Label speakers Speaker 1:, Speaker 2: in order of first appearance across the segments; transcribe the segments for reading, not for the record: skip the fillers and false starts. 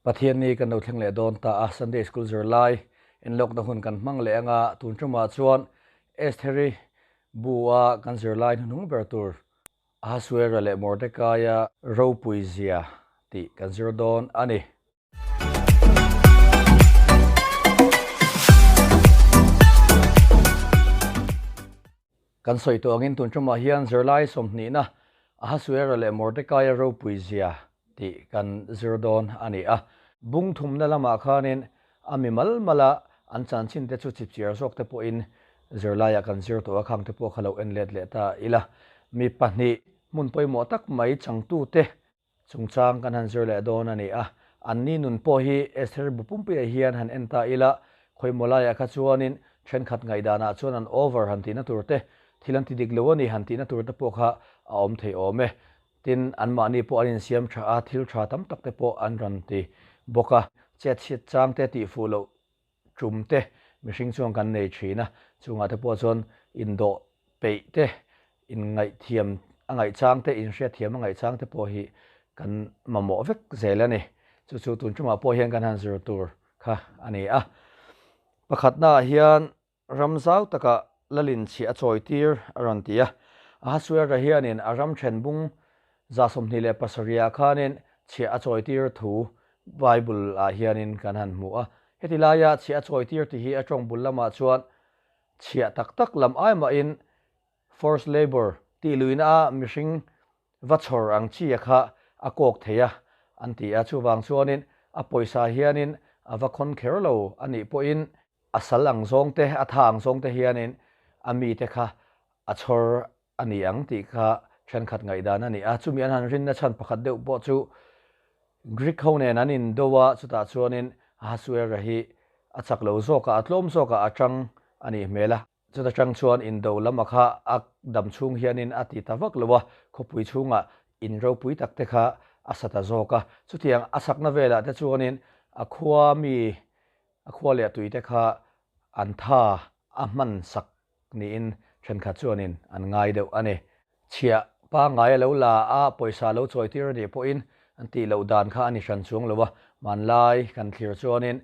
Speaker 1: Pathianni kan lo thleng leh dawn ta a, Sunday School zirlai enlawkna hun kan hmang leh anga tun tumah chuan Estheri bu a kan zirlai hnuhnung ber tur Ahasuera leh Mordekaia ropui zia tih kan zir dawn a ni. Kan sawi tawh angin tun tumah hian zirlai sawmhnihna Ahasuera leh Mordekaia ropui zia tih kan zir dawn a ni a. Bung thumna lamah khanin a mi mal mala an chanchin te chu chipchiar zawk te pawhin zirlaiah kan zir tawh a, khang te pawh kha lo en let leh ta ila. Mi pahnih hmun pawimawh tak mai changtute Chungchang kan han zir leh dawn a ni a, anni nun pawh hi Esther bu pumpuiah hian han en ta ila, khawimaw laiah kha chuanin thenkhat ngaihdanah chuan an over han tihna tur te, thil an ti dik lo a ni han tihna tur te pawh kha a awm thei awm e. Tin, anmahni pawh an insiam tha a, thil tha tam tak te pawh an rawn ti bawk a. Chetchhiat chang te tihfuh loh tum te mihring chuan kan nei thin a, chungah te pawh chuan indawh peih te, inngaihthiam a ngaihchang te, inhriatthiam a ngaihchang te pawh hi kan mamawh vek zel a ni. Chu chu tun tumah pawh hian kan han zir tur kha a ni a. Pakhatnaah hian ram zau taka lalin chhiah a chawi tir a rawn ti a. Ahasuera hianin a ram then bung 27 ah khanin chhiah a chawi tir thu Bible ah hianin kan han hmu a. Heti laia chhiah a chawi tir tih hi a tawng bul lamah chuan chhiah tak tak lam ai mahin forced labour tih luihna a mihring va chhawr ang chi a kha a kawk thei a an ti a. Chuvang chuanin a pawisa hianin a va khawn kher lo a nih pawhin a sal ang zawng te, a tha ang zawng te hianin a mite kha a chhawr a ni ang tih kha thenkhat ngaihdan a ni a. Chumi an han rinna chhan pakhat deuh pawh chu Greek ho nen an indo a, chutah chuanin Ahasuera hi a chak lo zawk a, a tlawm zawk a, a tang a nih hmel a. Chuta tang chuan indo lama kha a dam chhung hianin a ti ta vak lo a, khawpui chhungah in ropui tak te kha a sa ta zawk a. Chutiang a sakna velah te chuanin a khua mi, a khua leh a tui te kha an tha a hman sak niin thenkhat chuanin an ngai deuh a ni. Chhiah pangngai a lo la a, pawisa lo chawi tir a nih pawhin an tih loh dan kha a ni hran chuang lo a, hmanlai kan thlir chuanin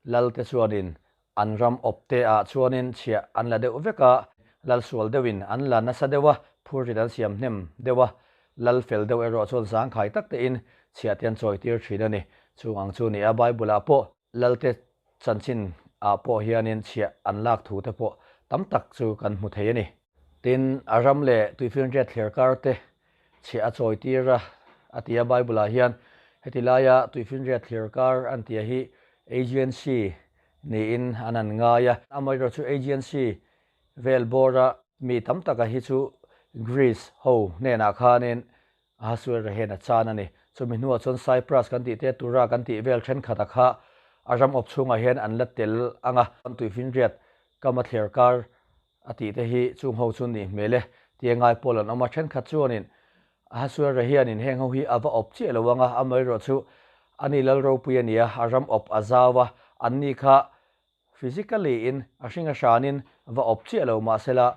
Speaker 1: Lalte chuanin an ram awp te ah chuanin chhiah an la deuh vek a, lal sual deuhin an la nasa deuh a, phurrit an siam hnem deuh a, lal fel deuh erawh chuan zangkhai tak tein chhiah te an chawi tir thin a ni. Chung ang chu ni a, Bible ah pawh Lalte chanchin ah pawh hianin chhiah an lak thu te pawh tam tak chu kan hmu thei a ni. Tin, a ram leh tuifinriat thler kar te chhiah a chawi tir a, a ti a Bible ah hian heti laia tuifinriat thler kar an tia hi Aegean Sea niin an han ngai a. Amaherawhchu chu Aegean Sea vel bawra mi tam taka hi chu Greece ho hnenah khanin Ahasuera hian a chan a ni. Chumi hnuah chuan Cyprus kan tih te, Tura kan tih vel thenkhat a kha a ram awp chhungah hian an la tel ang a. Tuifinriat kama thler kar a tih te hi chung ho chu nih hmel e tia ngai pawl an awm a. Thenkhat chuanin Ahasuera hianin heng ho hi a va awp chiah lo ang a, amaherawhchu ani lal ropui a nia, a ram awp a zau a, anni kha physically in a hring a hranin va awp chiah lo mahsela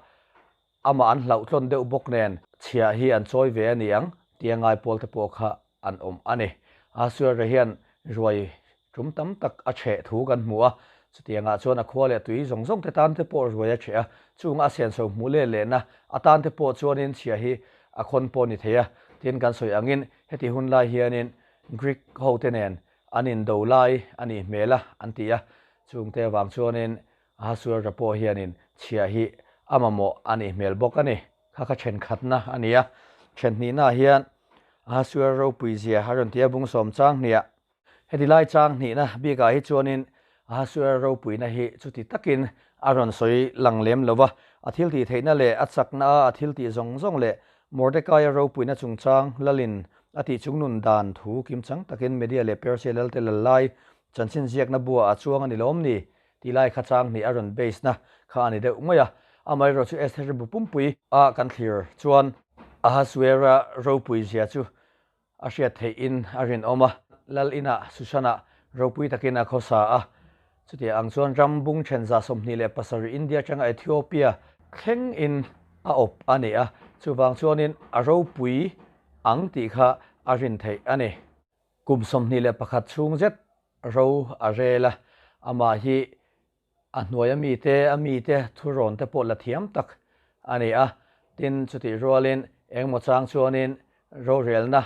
Speaker 1: Amah an hlauhtlawn deuh bawk nen chhiah hi an chawi ve a ni ang tia ngai pawl te pawh kha an awm a ni. Ahasuera hian ruai tum tam tak a chheh thu kan hmu a, chutiangah chuan a khua leh tui zawng zawng te tan te pawh ruai a chheh a, chunga a senso hmuh leh lehna atan te pawh chuanin chhiah hi a khawn pawh ni thei a. Tin, kan sawi angin heti hun lai hianin Greek ho te nen an indo lai a nih hmel a an ti a, chungte avang chuanin Ahasuera pawh hianin chhiah hi a mamawh a nih hmel bawk a ni. Kha kha thenkhatna a ni a. Thenhnihnaah hian Ahasuera ropui zia a rawn ti a, bung sawm chang hniah. Heti lai chang hnihna bikah hi chuanin Ahasuera ropuina hi chuti takin a rawn sawi lang lem lo va. A thiltih theihna leh a chakna a a thiltih zawng zawng leh Mordekaia ropuina chungchang lalin a tih chungnun dan thu kimchang takin Media leh Persia lalte lal lai chanchin ziakna buaah a chuang a ni lawm ni? Ti lai kha chang hnih a rawn base na kha a ni deuh mai a, amaherawh chu Esther bu pumpui a kan thlir chuan Ahasuera ropui zia chu a hriat theih in a rinawm a, lal inah Susanah ropui takin a khawsa a, chutiang ang chuan ram bung then 27 India atanga Ethiopia thleng in a awp a ni a, chuvang chuanin a ropui ang tih kha a rin theih a ni. Kum 21 chhung zet ro a rel a, amah hi a hnuaia mite, a mite thurawn te pawh la thiam tak a ni a. Tin, chutih rualin engemaw chang chuanin rorelna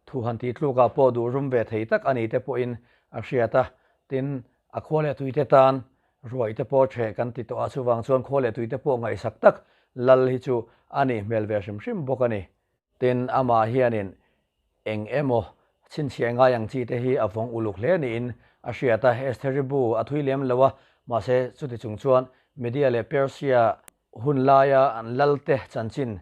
Speaker 1: thu han tih tlukah pawh duh rum ve thei tak a ni te pawhin a hriat a. Tin, a khua leh tuite tan ruaih te pawh ṭheh kan ti tawh a, chuvang chuan khua leh tuite pawh ngaihsak tak lal hi chu a nih hmel ve hrim hrim bawk a ni. Tin, amah hianin eng emaw chhinchhiah ngai ang chi te hi a vawng uluk hle niin a hriat a, Estheri bu a thui lem lo a, mahse chuti chung chuan Media leh Persia hun laia an lalte chanchin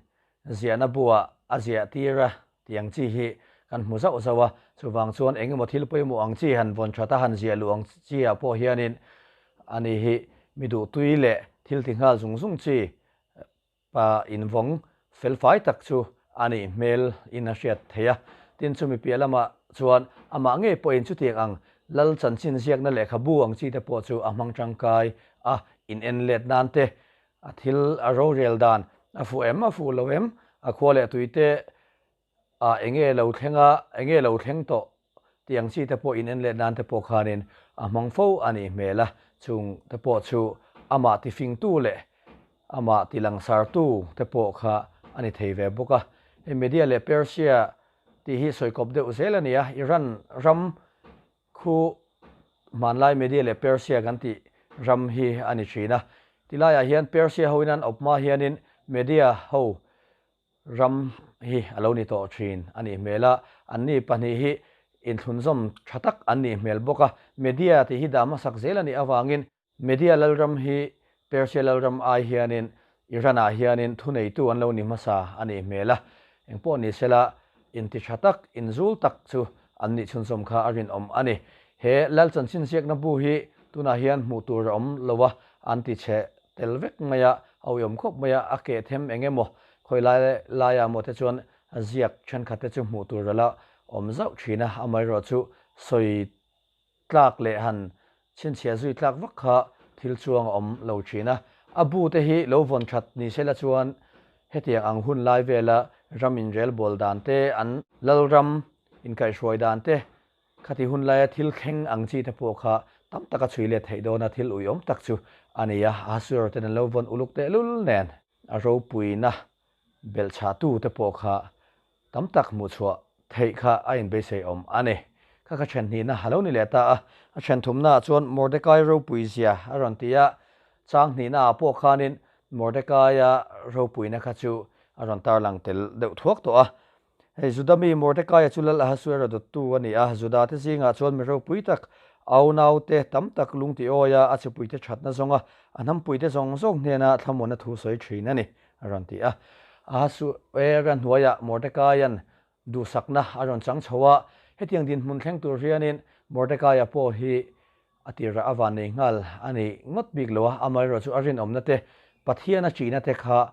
Speaker 1: ziahna buah a ziah tir a tih ang chi hi kan hmu zauh zauh a, chuvang chuan eng emaw thil pawimawh ang chi han vawn that a han ziah luh ang chi ah pawh hianin ani hi mi duhtui leh thil ti nghal zung zung chi Pa invawng felfai tak chu a nih hmel in a hriat theih a, tin chumi piah lamah chuan amah ngei pawhin chutiang ang lal chanchin ziakna lehkhabu ang chi te pawh chu a hmang tangkai a, in en let nan te a thil a rorel dan a fuh em a fuh lo em, a khua leh tui te ah enge lo thleng a, enge lo thleng tawh tih ang chi te pawh in en let nan te pawh khanin a hmang fo a nih hmel a, chung te pawh chu amah tifingtu leh amah tilangsartu te pawh kha a ni thei ve bawk a. Hei Media leh Persia tih hi sawi kawp deuh zel a ni a, Iran ram khu hmanlai Media leh Persia kan tih ram hi a ni thin a, tilaiah hian Persia hoin an awp hma hianin Media ho Ram hi a lo ni tawh thin a nih hmel a, anni pahnih hi inthlunzawm tha tak an nih hmel bawk a. Media tih hi dah hmasak zel a nih avangin Media lalram hi Persia lalram ai hianin Iran-ah hianin thuneitu an lo ni hmasa a nih hmel a. Engpawh ni sela inti tha tak, inzul tak chu an nih chhunzawm kha a rinawm a ni. He lal chanchin ziakna bu hi tunah hian hmuh tur a awm lo a, an ti chhe tel vek mai a, a uiawm khawp mai a, a keh them eng emaw khawi lai laiah maw te chuan ziak thenkhat te chu hmuh tur a la awm zauh thin a, amaherawhchu sawi tlak leh han chhinchhiah zui tlak vak kha thil chuang a awm lo thin a. A bu te hi lo vawn that ni sela chuan hetiang ang hun lai vela ram inrelbawl dan te, an lalram inkaihhruai dan te, khati hun laia thil thleng ang chi te pawh kha tam taka chhui let theih dawna thil uiawm tak chu a ni a, Ahasuerus ten an lo vawn uluk tehlul nen a ropuina Belhchhahtu te pawh kha tam tak hmuhchhuah theih kha a inbeisei awm a ni. Kha kha then hnihna a lo ni leh ta a, a then thumnaah chuan Mordekai ropui zia a rawn ti a, chang hnihnaah pawh khanin Mordekaia ropuina kha chu a rawn tarlang tel deuh thuak tawh a. Hei Juda mi Mordekaia chu Lal Ahasuera dawttu a ni a, Juda te zingah chuan mi ropui tak, au naute tam tak lungtiawia a chipuite thatna zawnga a hnampuite zawng zawng hnena thlamuanna thu sawi thin a ni. A rawn ti a. Ahasuera hnuaiah Mordekaia'n duhsakna a rawn chang chho a, hetiang dinhmun thleng tur hianin Mordekaia pawh hi a tirah a van nei nghal a ni ngawt bik lo a, amaherawh chu a rinawmna te, Pathian a ṭihna te kha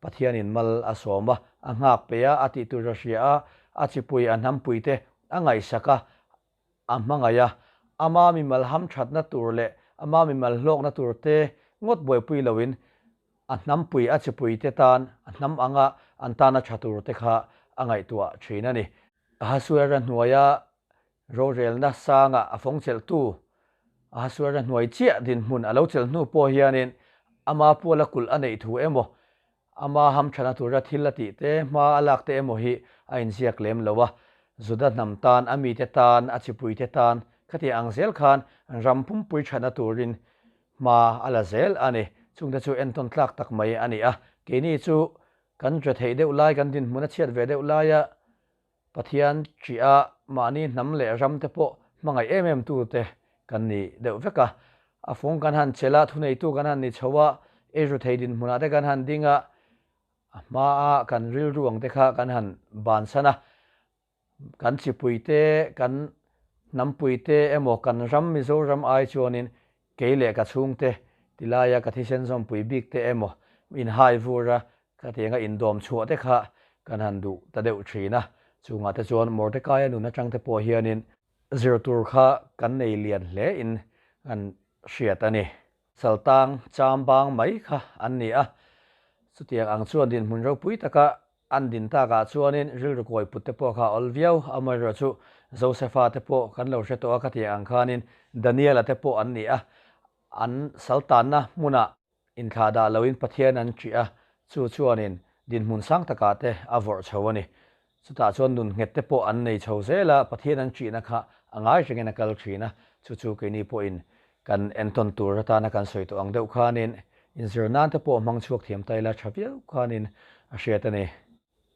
Speaker 1: Pathianin mal a sawm a, a nghak pe a, a tih tur a hria a, a chipui a hnampui te a ngaihsak a, A hmangaih a, ama mimal hamthatna tur leh ama mimal hlawkna tur te ngawt buaipui loin a hnampui a chipui te tan a hnam anga an tana tha tur te kha a ngaihtuah thin a ni. Ahasuera hnuaia rorelna sanga a fawng chelhtu Ahasuera hnuai chiah dinhmun a lo chelh hnu pawh hianin ama puala kulh a neih thu emaw Ama hamthana tura thil a tih te, hma a lak te emaw hi a inziak lem lo a, Juda hnam tan, a mite tan, a chipuite tan, khatiang ang zel khan ram pumpui thana turin hma a la zel a ni. Chungte chu entawn tlak tak mai a ni a, keini chu kan ṭe theih deuh lai, kan dinhmun a chhiat ve deuh laia Pathian ṭiha mahni hnam leh ram te pawh hmangaih em em tu te kan ni deuh vek a. A fawng kan han chelh a, thuneitu kan han ni chho a, eiru thei dinhmunah te kan han ding a, a hmaa kan rilru ang te kha kan han bansan a, kan chipui te, kan hnampui te emaw kan ram Mizoram ai chuanin Kei leh ka chhungte tilaia ka thisen zawmpui bik te emaw inhai vur a, khatianga indawm chhuah te kha kan han duh ta deuh thin a. Chungah te chuan Mordekaia nun atang te pawh hianin zir tur kha kan nei lian hle in kan hriat a ni. Saltang cham bang mai kha an ni a, chutiang ang chuan dinhmun ropui taka An din takah chuanin rilru kawi put te pawh kha a awl viau, amaherawhchu Josefa te pawh kan lo hre tawh a, khatiang ang khanin Daniela te pawh an ni a, an saltanna hmunah inthlah dah loin Pathian an ṭih a, chu chuanin dinhmun sang takah te a vawrh chho a ni. Chutah chuan nun nghet te pawh an nei chho zel a, Pathian an ṭihna kha a ngai rengin a kal ṭhin a, chu chu keini pawhin kan entawn tur atana kan sawi tawh ang deuh khanin inzir nan te pawh hmang chhuak thiam ta ila ṭha viau khanin a hriat a ni.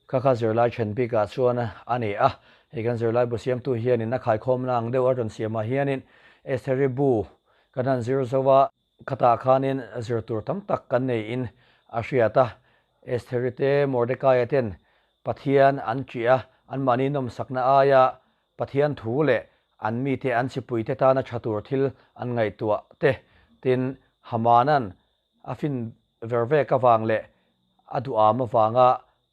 Speaker 1: Kha kha zirlai then bikah chuan a ni a, hei kan zirlai bu siamtu hianin a khaikhawmna ang deuh a rawn siamah hianin Estheri bu kan han zir zo a, khatah khanin zir tur tam tak kan neiin a hriat a, Estheri te Mordekaia ten Pathian an ṭih a, anmahni nawmsakna aia Pathian thu leh an mite an chipuite tana ṭha tur thil an ngaihtuah te, tin, Hamanan a fin ver vek avang leh a duham avanga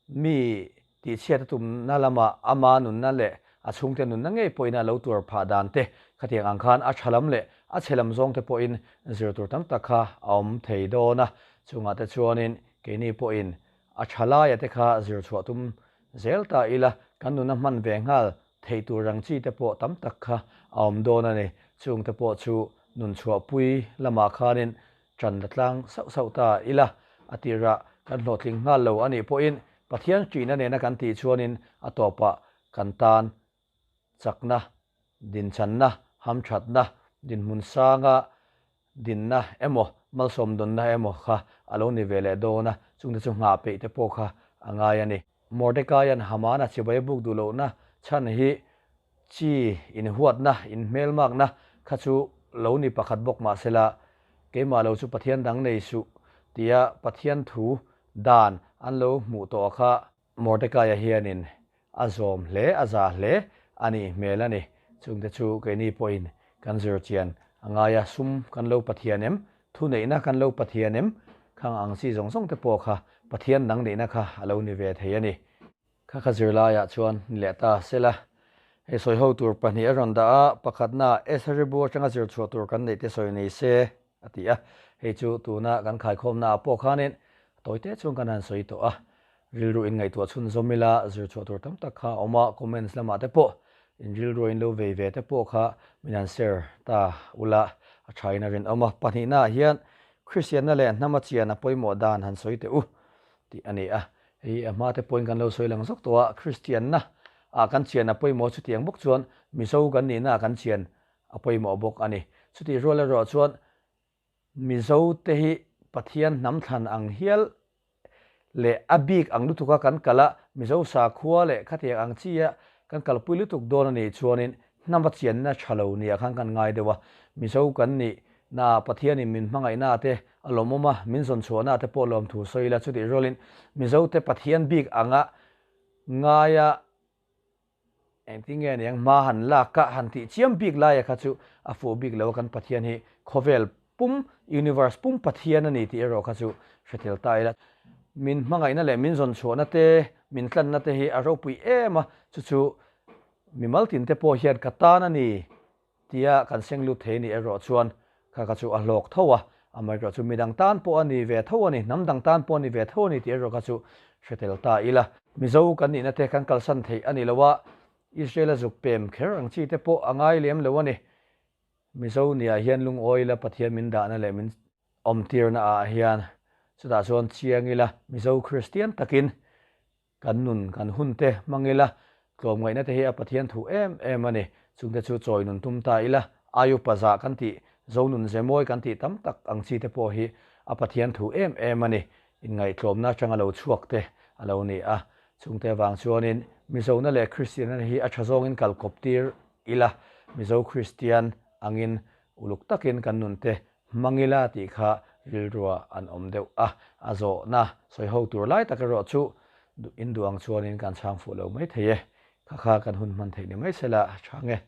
Speaker 1: mi tihchhiat a tumna lama ama nunna leh a chhungte nunna ngei pawhin a lo tuar phah dan te, khatiang ang khan a ṭha lam leh a chhe lam zawngte pawhin zir tur tam tak kha a awm thei dawn a, chungah te chuanin keini pawhin A tha laia te kha zir chhuah tum zel ta ila, kan nuna hman ve nghal theih tur ang chi te pawh tam tak kha a awm dawn a ni. Chung te pawh chu nun chhuahpui lamah khanin ṭan la tlang sauh sauh ta ila, a tirah kan hlawhtling nghal lo a nih pawhin Pathian ṭihna nena kan tih chuanin a tawpah kan tan chakna, dinchanna, hamṭhatna, dinhmun sanga dinna emaw, malsawm dawnna emaw kha a lo ni ve leh dawn a, chungte chu nghah peih te pawh kha a ngai a ni. Mordecaia'n Hamana chibai a buk duh lohna chhan hi chi inhuatna, inhmelmakna kha chu lo ni pakhat bawk mah sela, keimah lo chu Pathian dang nei suh tia Pathian thu dan an lo hmuh tawh kha Mordecai-a hianin a zawm hle, a za hle a nih hmel a ni. Chungte chu keini pawhin kan zir chian a ngai a, sum kan lo Pathian em? Thuneihna kan lo Pathian em? Khang ang chi zawng zawng te pawh kha Pathian dang nihna kha a lo ni ve thei a ni. Kha kha zirlaiah chuan ni leh ta sela. Hei sawi ho tur pahnih a rawn dah a, pakhatna Esaribu atanga zir chhuah tur kan neih te sawi nei se a ti a. Hei chu tuna kan khaikhawmnaah pawh khanin tawite chuan kan han sawi tawh a. Rilru in ngaihtuah chhunzawm ila zir chhuah tur tam tak kha a awm a, comments lamah te pawh in rilru in lo vei ve te pawh kha min han share ta ula a tha in a rinawm a. Pahnihnaah hian Kristianna leh hnama chian a pawimawh dan han sawi teh u tih a ni a. Hei a hma te pawhin kan lo sawi lang zawk tawh a, Kristianna ah kan chian a pawimawh chutiang bawk chuan Mizo kan nihna ah kan chian a pawimawh bawk a ni. Chutih rual erawh chuan Mizo te hi Pathian hnam thlan ang hial leh a bik ang lutuka kan kal a, Mizo sakhua leh khatiang ang chia kan kalpui lutuk dawn a nih chuanin hnam a chianna tha lo nia khan kan ngai deuh a. Mizo kan nih na Pathianin min hmangaihna te a lawmawm a, min zawn chhuahna te pawh lawmthu sawi ila chutih rualin Mizo te Pathian bik anga ngaia Engtin nge niang hma han lak a, han tih chiam bik laia kha chu a fuh bik lo a, kan Pathian hi khawvel pum, universe pum Pathian a ni tih erawh kha chu hre tel ta ila. Min hmangaihna leh min zawn chhuahna te, min tlanna te hi a ropui em a, chu chu mimal tin te pawh hian ka tan a ni Tia kan seng lut thei ni erawh chuan kha kha chu a hlawk tho a, amaherawh chu midang tan pawh a ni ve tho a ni, hnam dang tan pawh a ni ve tho a ni tih erawh kha chu hre tel ta ila. Mizo kan nihna te kan kalsan theih a ni lo a, Israel a zuk pem kher ang chi te pawh a ngai lem lo a ni. Mizo niah hian lungawi ila Pathian min dahna leh min awmtirna ah hian chutah chuan chiang ila Mizo Kristian takin Kan nun, kan hun te hmang ila, tlawmngaihna te hi a Pathian thu em em a ni. Chungte chu chawi nun tum ta ila, Aiupa zah kan tih, zo nun ze mawi kan tih tam tak ang chi te pawh hi a Pathian thu em em a ni. Inngaihtlawmna atanga lo chhuak te a lo ni a. Chungte avang chuanin Mizona leh Kristianna hi a tha zawngin kal kawp tir ila, Mizo Kristian angin uluk takin kan nun te Hmang ila tih kha rilruah an awm deuh a, a zawhna sawi ho tur lai tak erawh chu in duh ang chuanin kan chhang fuh lo mai thei e. Kha kha kan hun hman theih ni mai sela, chhang e.